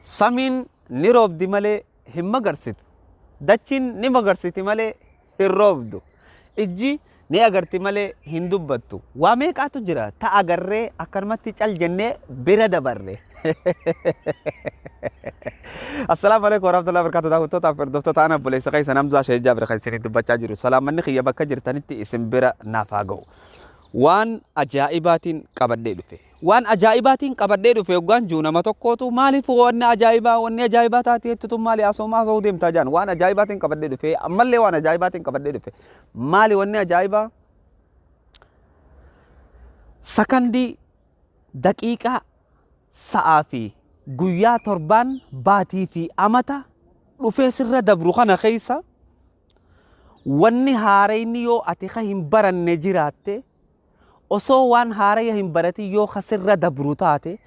Samiin ni roobdi malee hin magarsitu. Dachiin ni magarsiti malee hin roobdu. Ijji ni agarti malee hin dubbattu. Waa meeqaatu jira ta agarree akkanumatti cal jennee bira dabarre. Assalaamu alaikum warahmatullahi wabarakatuh. Daawwattoota fi hordoftoota ana obboleessa keessan Hamzaa Sheekh Jaabir kan isiniin dubbachaa jiru. Salaamanni kiyya bakka jirtanitti isin bira naaf haa ga'u. Waan ajaa'ibaatiin qabadhee dhufe. Waan ajaa'ibaatiin qabadhee dhufe hoggaan jiru nama tokkootu maaliif wanni ajaa'ibaa wanni ajaa'ibaa taatee jettutu maali haasoo haasoo deemtaa jaan waan ajaa'ibaatiin qabadhee dhufe ammallee waan ajaa'ibaatiin qabadhee dhufe maali wanni ajaa'ibaa sakandii daqiiqaa sa'aa fi guyyaa torbaan baatii fi amata dhufee sirra dabru kana keessa wanni haarayni yoo ati ka hin baranne jiraatte Osoo waan haaraya hin baratin yoo ka sirra dabru taate,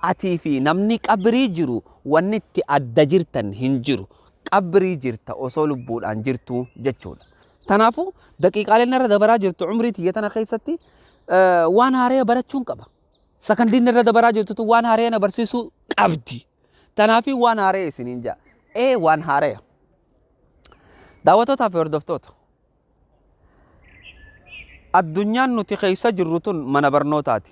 atii fi namni qabrii jiru wanni itti adda jirtan hin jiru. Qabrii jirta osoo lubbuudhaan jirtuu jechuudha. Tanaafuu daqiiqaaleen narra dabaraa jirtu umrii tiyya tana keessatti waan haaraya barachuun qaba. Sakandiin narra dabaraa jirtu tun waan haaraya na barsiisuu qabdi. Tanaafii waan haaraya isiniin ja'a. Ee waan haaraya. Daawwattootaa fi hordoftoota. Addunyaan nuti keessa jirru tun mana barnootaati.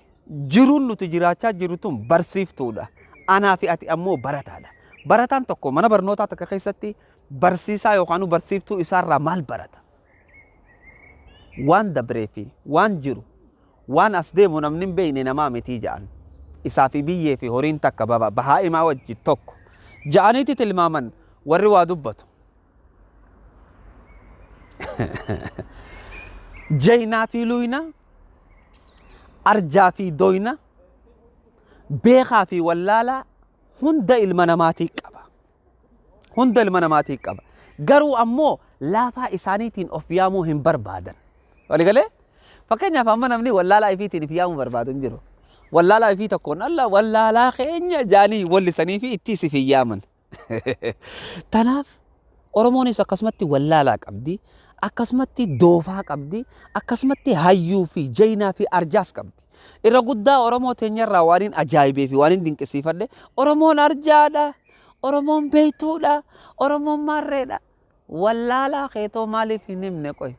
Jiruun nuti jiraachaa jirru tun barsiiftuudha. Anaa fi ati ammoo barataadha. Barataan tokko mana barnootaa takka keessatti barsiisaa yookaan barsiiftuu isaarraa maal barata? Waan dabree fi waan jiru waan as deemu namni hin beekne namaa mitii ja'an. Isaa fi biyyee fi horiin takka bahaa'imaa wajji tokko. Ja'aniiti tilmaaman warri waa dubbatu. Jaynaa fi luyna, arjaa fi doyna, beekaa fi wallaalaa hunda ilma namaatii qaba. Hunda ilma namaatii qaba. Garuu ammoo laafaa isaaniitiin of yaamuu hin barbaadan. Waligalee? Fakkeenyaaf amma namni wallaalaa ifiitiin if yaamuu barbaadu hin jiru. Wallaalaa ifii tokkoon alla wallaalaa keenya jaanii wallisanii fi ittiis if hin yaaman. Tanaaf Oromoonis akkasumatti wallaalaa qabdi, akkasumatti doofaa qabdi, akkasumatti hayyuu fi jaynaa fi arjaas qabdi. Irra guddaa Oromoo teenyarraa waan hin ajaa'ibee fi waan hin dinqisiifadhe Oromoon arjaadha, Oromoon beektuudha, Oromoon maarreedha. Wallaalaa keetoo maaliif hin himne qoy?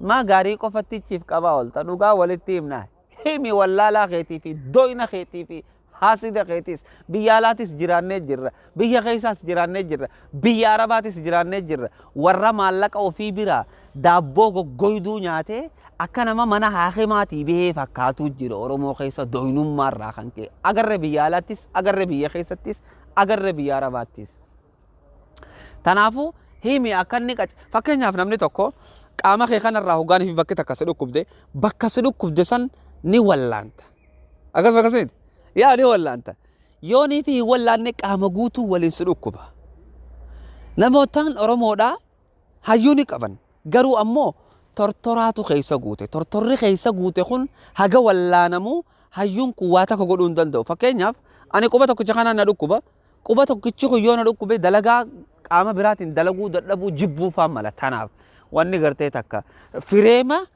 Maa gaarii qofatti chiif qabaa oolta dhugaa walitti himnaa. Himi wallaalaa keetii fi doyna keetii fi haasida keetiis biyya alaatis jiraannee jirra biyya keessaas jiraannee jirra biyya arabaatis jiraannee jirra warra maallaqa ofii biraa daabboo goggoyduu nyaatee akka nama mana haakimaatii bahee fakkaatuu jira Oromoo keessa doynummaa irraa kan ka'e agarre biyya alaattis agarre biyya keessattis agarre biyya arabaattis. Tanaafuu himi akka inni qac fakkeenyaaf namni tokko qaama kee kanarraa hoggaan fi bakki takka si dhukkubde bakka si dhukkubde san ni wallaanta. Akkas akkasiiti. Yaa ni wallaanta. Yoo ni fi hin wallaanne qaama guutuu waliin si dhukkuba. Namootaan Oromoodhaa hayyuu ni qaban. Garuu ammoo tortoraatu keessa guute. Tortorri keessa guute kun haga wallaanamu hayyuun kun waa takka godhuu hin danda'u. Fakkeenyaaf ani quba tokkicha kanaan na dhukkuba. Quba tokkichi kun yoo na dhukkube dalagaa qaama biraatiin dalaguu dadhabuu jibbuu faan mala. Tanaaf wanni gartee takka fireema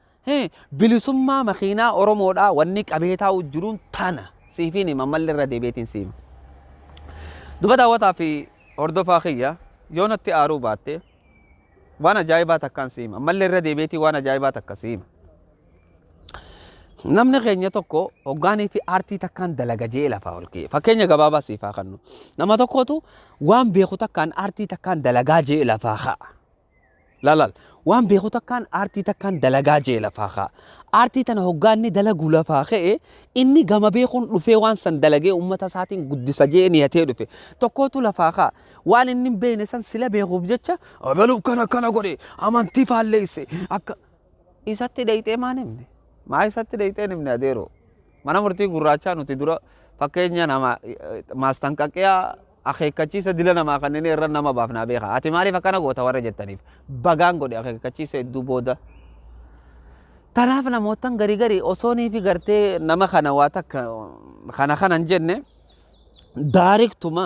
bilisummaa makiinaa Oromoodhaa wanni qabee taa'u jiruun tana siifiin hima malli irra deebi'eetiin si hima. Duba daawwataa fi hordofaa kiyya yoo natti aaruu baatte waan ajaa'ibaa takkaan si hima malli irra deebi'eetiin waan ajaa'ibaa takka si hima. Namni keenya tokko hoggaanii fi aartii takkaan dalaga jee lafaa ol ka'e. Fakkeenya gabaabaa siif haa kennu. Nama tokkotu waan beeku takkaan aartii takkaan dalagaa jee lafaa ka'a. Laalaal waan beeku takkaan aartii takkaan dalagaa jee lafaa ka'a. Aartii tana hoggaa inni dalagu lafaa ka'e inni gama beekuun dhufee waan san dalagee uummata isaatiin guddisa jee niyatee dhufe. Tokkootu lafaa ka'a. Waan inni hin beekne san sila beekuuf jecha abaluu kana kana godhe amantii faalleesse akka Isatti dhayxee maan himne? Maa isatti dhayxee hin himne adeeroo? Mana murtii gurraachaa nuti dura fakkeenya nama maastanqaqiyaa akeekkachiisa dila namaa kanneen irra nama baafnaa beeka. Ati maaliif akkana goota warra jettaniif bagaan godhe akeekkachiisa hedduu booda. Tanaaf namootan gari gari osoo niifi gartee nama kana waa takka kana kana hin jenne daariktuma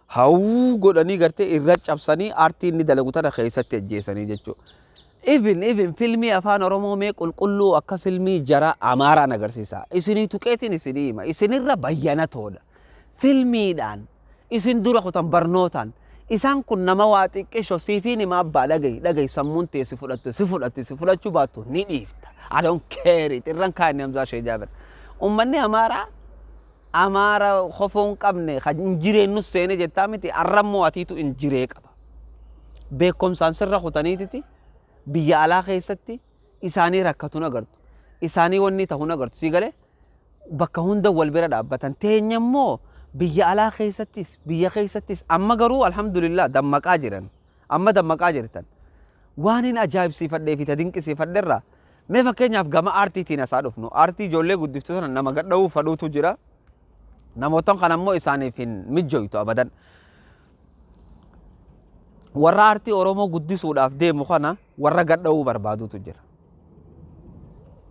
hawuu godhanii gartee irra cabsanii aartii inni dalagu tana keessatti ajjeesanii jechuudha. Even filmii afaan Oromoo mee qulqulluu akka filmii jara Amaaraan agarsiisa. Isinii tuqeetiin isinii hima. Isinirra bayyanatoodha. Filmiidhaan Isin dura kutan barnootaan. Isaan kun nama waa xiqqisho siifiin hima abbaa, dhagayi, dhagayi. Sammuun tee si fudhattu si fudhatti, si fudhachuu baattu ni dhiifta. I don't care it. Irran kaa'inni Hamzaa Shee Jaabir. Ummanni Amaaraa Amaara kofoo hin qabne kan injireen nus seene jettaa miti, arrammoo atiitu injiree qaba. Beekumsaan sirra kutaniititi biyya alaa keessatti isaanii rakkatu agartu. Isaanii wanni ta'u agartu. Sii galee bakka hunda wal bira dhaabbatan. Teenya immoo biyya alaa keessattis biyya keessattis amma garuu alhamdulillah dammaqaa jiran. Amma dammaqaa jirtan. Waan hin ajaa'ibsiifadhee fi ta dinqisiifadherraa mee fakkeenyaaf gama aartiitiin asaa dhufnu, aartii ijoollee guddiftu sana nama gadha'uu fadhuutu jira. Namootan kana immoo isaaniif hin mijjoytu abadan. Warra aartii Oromoo guddisuudhaaf deemu kana warra gadha'uu barbaadutu jira.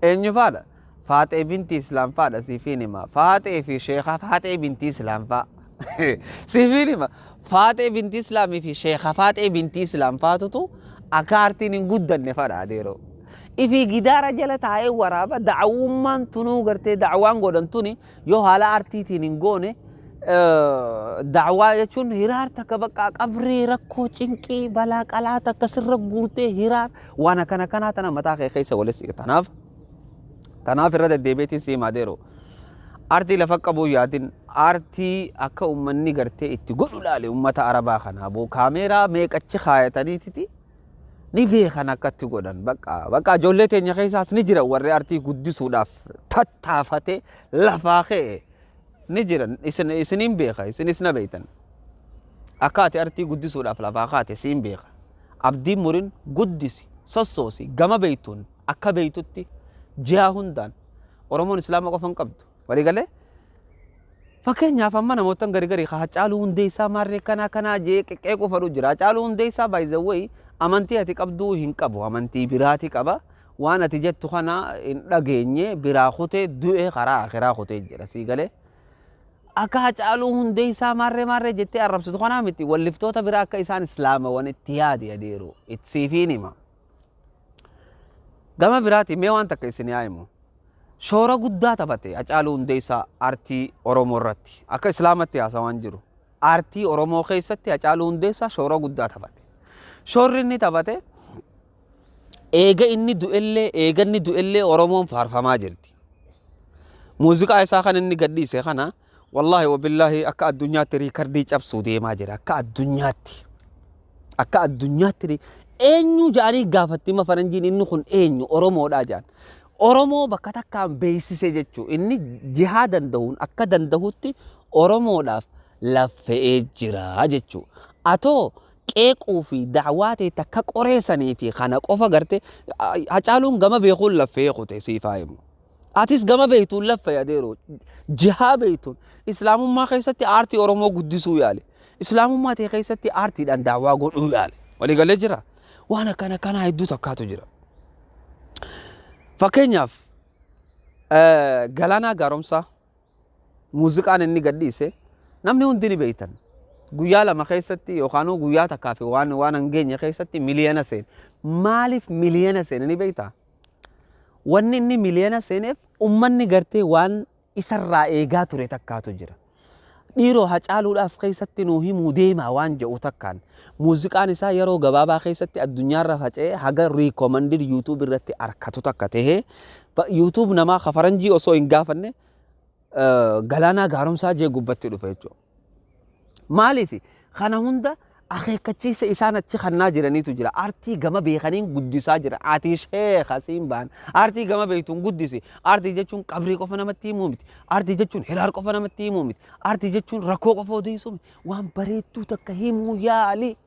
Eenyu faadha? Faaxee binti Islaam faadha, siifiin hima. Faaxee fi Sheekha Faaxee binti Islaam faa. Siifiin hima. Faaxee binti Islaamii fi Sheekha Faaxee binti Islaam faatutu akka aartiin hin guddanne fadha adeeroo. Ifii gidaara jala taa'ee waraaba da'awummaan tunuu gartee da'awaan godhan tuni yoo haala aartiitiin hin goone, da'awaa jechuun hiraar takka bakka qabrii rakkoo cinqii balaa qalaa takka sirra guurtee hiraar waan akkana kanaa tana mataa kee keessa walis. Tanaaf irra deddeebiitiin si himaa deeroo. Aartii lafa qabuu yaadin, aartii akka uummanni gartee itti godhu laale. Uummata Arabaa kanaa boo kaameeraa meeqachi kaayataniititi ni beekan akkatti godhan. Bakka bakka ijoollee teenya keessaas ni jira, warri aartii guddisuudhaaf tattaafate lafaa ka'e ni jiran. Isin isiniin beeka, isinis na beektan. Akka ati aartii guddisuudhaaf lafaa kaate siin beeka. Abdiin murin, guddisi, sossoosi gama beektuun akka beektutti ji'a hundaan. Oromoon Islaama qofa hin qabdu. Walii galee fakkeenyaaf amma namootan gari gari Hacaaluu Hundeessaa maarree kanaa kanaa jee qeqqeequu fadhu jira. Hacaaluu Hundeessaa, by the way, amantii ati qabduu hin qabu, amantii biraati qaba. Waan ati jettu kana hin dhageenye, biraa kutee du'e, karaa akiraa kutee jira. Sii galee akka Hacaaluu Hundeessaa maarree maarree jettee arrabsitu kanaa miti, walliftoota biraa akka isaan islaamawan itti yaadi adeeru itti siifiin hima. Gama biraati mee waan takka isin yaa himu. Shoora guddaa taphate Hacaaluu Hundeessaa aartii Oromoo irratti. Akka Islaamatti haasawaan jiru. Aartii Oromoo keessatti Hacaaluu Hundeessaa shoora guddaa taphate. Shoorri inni taphate eega inni du'ellee, eega inni du'ellee Oromoon faarfamaa jirti. Muuziqaa isaa kan inni gadhiise kana wallaahi wabillaahi akka addunyaatti riikardii cabsuu deemaa jira. Akka addunyaatti. Akka addunyaatti eenyu jedhanii gaafatti ma faranjiin, inni kun eenyu, Oromoodhaa jedhan. Oromoo bakka takkaan beeksise jechuu, inni jihaa danda'uun akka danda'utti Oromoodhaaf laffe'ee jira jechuu. Atoo qeequu fi da'waa ta'e takka qoreessanii fi kana qofa garte, Hacaaluun gama beekuun laffe'ee kute siifaa himu. Atis gama beektuun laffee adeeroo jihaa beektuun Islaamummaa keessatti aartii Oromoo guddisuu yaale. Islaamummaa ta'e keessatti aartiidhaan daawwaa godhuu yaale. Waliigalee jira. Waan akkana kanaa hedduu takkaatu jira. Fakkeenyaaf Galaanaa Gaaromsaa muuziqaan inni gadhiise namni hundi ni beektan. Guyyaa 2 keessatti yookaan guyyaa takkaa fi waan hin geenye keessatti miliyoona seene. Maaliif miliyoona seene ni beektaa? Wanni inni miliyoona seeneef ummanni gartee waan isarraa eegaa ture takkaatu jira. Dhiiroo Hacaaluudhaas keessatti nuu himuu deemaa waan jedhu takkaan muuziqaan isaa yeroo gabaabaa keessatti addunyaarra faca'ee haga recommended YouTube irratti arkatu takka tahee YouTube namaa ka faranjii osoo hin gaafanne Galaanaa Gaaromsaa jee gubbatti dhufe jechuudha. Maaliif kana hunda akeekkachiisa isaan achi kannaa jiraniitu jira. Aartii gama beekaniin guddisaa jira. Ati sheeka siin baan. Aartii gama beektuun guddisi. Aartii jechuun qabrii qofa namatti himuu miti. Aartii jechuun hiraar qofa namatti himuu miti. Aartii jechuun rakkoo qofa odeessuu miti. Waan bareedduu takka himuu yaali.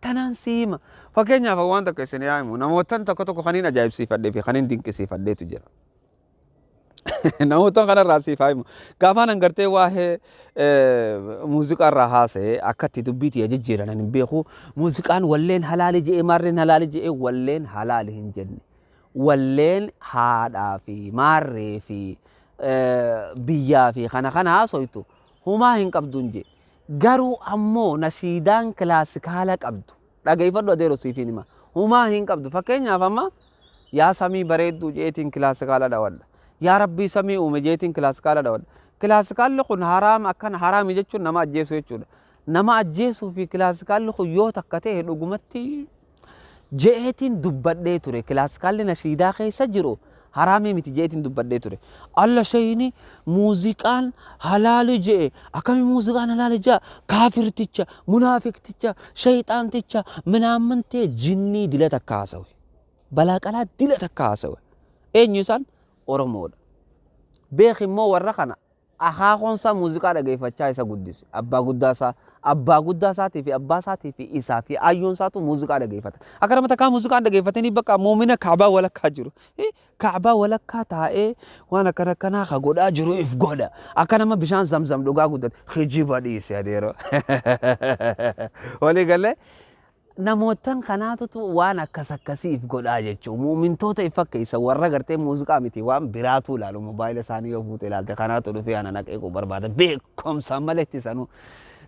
Tanaan si hima. Fakkeenyaaf waan takka isin yaa himu. Namootan tokko tokko kaniin ajaa'ibsiifadhee fi kaniin dinqisiifadheetu jira. Namoota kanarraa siif haa himu. Gaafaan an gartee waa'ee muuziqaa irraa haasa'e akka itti dubbii tiyya jijjiiran hin beeku. Muuziqaan walleen halaali je'ee maarreen halaali je'ee, walleen halaali hin jenne. Walleen haadhaa fi maarree fi biyyaa fi kana kana haasoytu humaa hin qabdu hin jee. Garuu ammoo nashiidaan kilaasikaala qabdu. Dhageeffadhu adeero, siifin hima. Humaa hin qabdu. Fakkeenyaaf amma yaa samii bareedduu jeetiin kilaasikaala dhawadha. Yaa Rabbii samii uume jeetiin kilaasikaala dhawadha. Kilaasikaalli kun haraam akkana haraami jechuun nama ajjeesu jechuudha. Nama ajjeesuu fi kilaasikaalli kun yoo takka ta'e dhugumatti je'eetiin dubbadhee ture. Kilaasikaalli nashiidaa keessa jiru haraamii miti je'eetiin dubbadhee ture. Alla shayini muuziqaan halaali je'e. Akkami muuziqaan halaali je'a? Kaafirticha, munaafiqticha, shayxaanticha, minaamantee jinnii dila takka haasawe. Balaa qalaa dila takka haasawe. Eenyu isaan? Oromoodha. Beeki immoo warra kana akaakoon isaa muuziqaa dhageeffachaa isa guddise. Abbaa guddaa isaa, abbaa guddaa isaatii fi abbaa isaatii fi isaa fi aayyoon isaatu muuziqaa dhageeffata. Akka nama takkaa muuziqaan dhageeffatanii bakka muumina kaabaa walakkaa jiru. Kaabaa walakkaa taa'ee waan akkana akkanaa ka godhaa jiru if godha. Akka nama bishaan zamzam dhugaa guddate kijiba dhiise adeero. Walii galee namootan kanaatutu waan akkas akkasii if godhaa jechuudha. Muumintoota if fakkeessa warra gartee muuziqaa miti waan biraatu ilaalu mobaayila isaanii yoo fuute ilaalte kanaatu dhufee ana naqeequu barbaada beekumsaan maletti sanuu.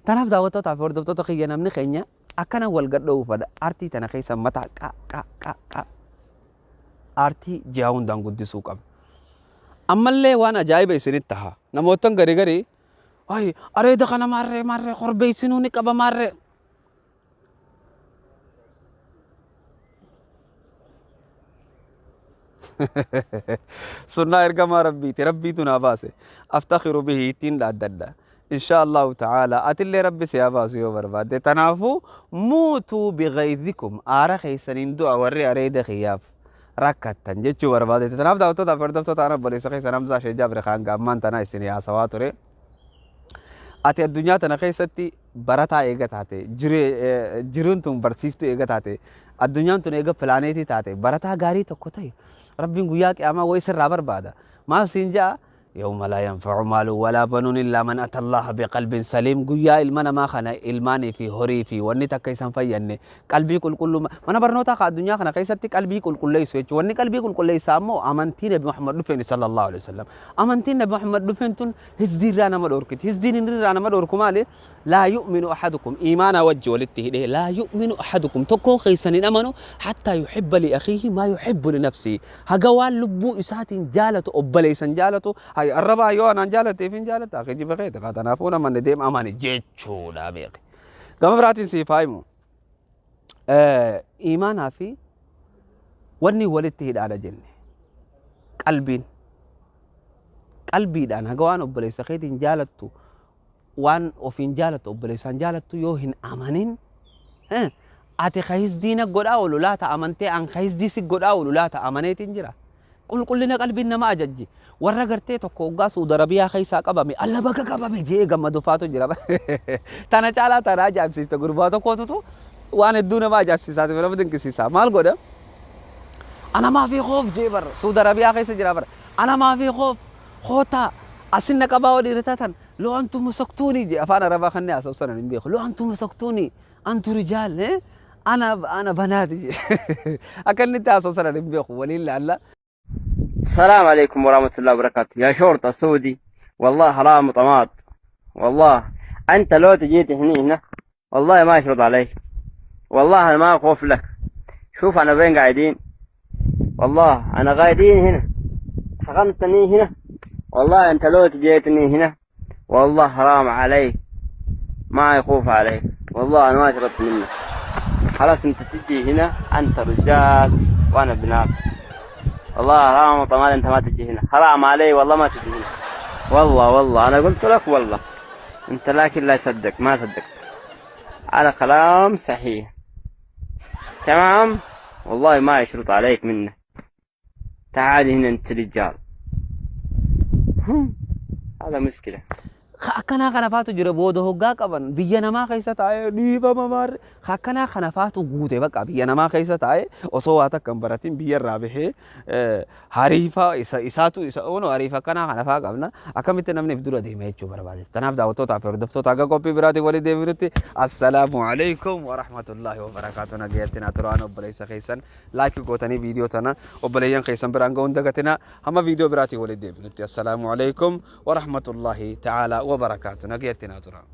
Tanaaf daawwattootaa fi hordoftoota kiyya namni keenya akkana wal gadhoo'uu fada. Aartii tana keessa mataa qa qa qa qa aartii ji'a hundaan guddisuu qabna. Ammallee waan ajaa'iba isinitti taha. Namootan gari gari ay areeda kana maarree maarree korbeessinuu ni qaba maarree. Sunnaa ergamaa Rabbiiti. Rabbiitu naa baase. Aftakhiru bihi ittiin dhaaddadha. Insha Allahu ta'ala atillee Rabbi si haa baasu yoo barbaadde. Tanaafuu muutuu bighayzikum aara keessaniin du'a warri areeda kiyyaaf rakkattan jechuu barbaadde. Tanaaf daawwattootaa fi hordoftoota ana obboleessa keessan Hamzaa Sheek Jaabir Khaan ammaan tanaa isin haasawaa ture. Ati addunyaa tana keessatti barataa eega taate, jiruun tun barsiiftuu eega taate, addunyaan tun eega pilaaneetii taate, barataa gaarii tokko ta'e, Rabbiin guyyaa qiyaamaa wayi sirraa barbaada. Maal siin ja'a? Yawma laa yanfa'u maalun walaa banuun illaa man ata Allaha biqalbin saliim. Guyyaa ilma namaa kana ilmaanii fi horii fi wanni takka isan fayyanne qalbii qulqulluu mana barnootaa ka addunyaa kana keessatti qalbii qulqulleessu jechuudha. Wanni qalbii qulqulleessaa ammoo amantii Nabi Muhammad dhufeen sallallahu alaihi wasallam. Amantiin Nabi Muhammad dhufeen tun Hisdii irraa nama dhoorkiti. Hisdiin inni irraa nama dhoorku maali? Laa yu'minu ahadukum iimaanaa wajji walitti hidhee laa yu'minu ahadukum tokkoon keessan hin amanu hattaa yuhibba li akhiihi maa yuhibbu li nafsihi. Haga waan lubbuu isaatiin jaalatu obboleessan jaalatu hay arrabaa yoo anaan jaalateef hin jaalata kijiba keeti kaa tanaafuu namanne deem amani jechuudha beeki. Gama biraatiin siif haa himu. Iimaanaa fi wanni walitti hidhaadha jenne qalbiin. Qalbiidhaan haga waan obboleessa keetiin jaalattu waan ofiin jaalattu obboleessaan jaalattu yoo hin amanin ati ka hisdiina godhaa oolu laata amantee an ka hisdii si godhaa oolu laata amaneetiin jira. Qulqullina qalbiin nama ajajji. Warra gartee tokko hoggaa Suudi Arabiyaa keessaa qabame alla baga qabame jee gammadu faatu jira. Tana caalaa tana ajaa'ibsiifta gurbaa tokkootutu waan hedduu nama ajaa'ibsiisaati nama dinqisiisa. Maal godha? Ana maafii koof jee bar Suudi Arabiyaa keessa jira bar. Ana maafii koof kootaa asin na qabaa oo dhiira taatan loo antu masaktuuni jee afaan Arabaa kan haasa'u sanan hin beeku. Loo antu masaktuuni antu rijaal ana banaati jee. Akka inni itti haasa'u sanan hin beeku waliin laalla. السلام عليكم ورحمة الله وبركاته يا شرطة السعودي، والله حرام وطماط. والله أنت لو تجيت هني هنا والله ما يشرط عليك، والله أنا ما أخوف لك. شوف أنا وين قاعدين، والله أنا قاعدين هنا، سخنتني هنا، والله أنت لو تجيتني هنا والله حرام عليك، ما يخوف عليك، والله أنا ما شربت منك. خلاص أنت تجي هنا، أنت رجال وأنا بنات، والله حرام وطمال أنت ما تجي هنا، حرام علي والله ما تجي هنا، والله والله أنا قلت لك والله أنت، لكن لا يصدق ما صدقت على كلام صحيح تمام، والله ما يشرط عليك منه. تعال هنا أنت رجال، هذا مشكلة. Akkanaa kana faatu jira booda hoggaa qaban biyya namaa keessa taa'ee dhiifama maarre akkanaa kana faatu guute bakka biyya namaa keessa taa'ee osoo waa takka hin baratin biyya irraa bahee hariifa isa isaatu isa ono hariifa akkanaa kana faa qabna akkamitti namni if dura deema jechuu barbaade. Tanaaf daawwattootaa fi hordoftoota akka qophii biraatiin walii deebinutti assalaamu alaikum wa rahmatullahi wa barakaatu nagayatti naa turaan obboleessa keessan laayikii gootanii viidiyoo tana obboleeyyan keessan biraan ga'uun dagatina hamma viidiyoo biraatiin walii deebinutti assalaamu alaikum wa rahmatullahi ta'ala wa barakaatu nagayatti naa turaa.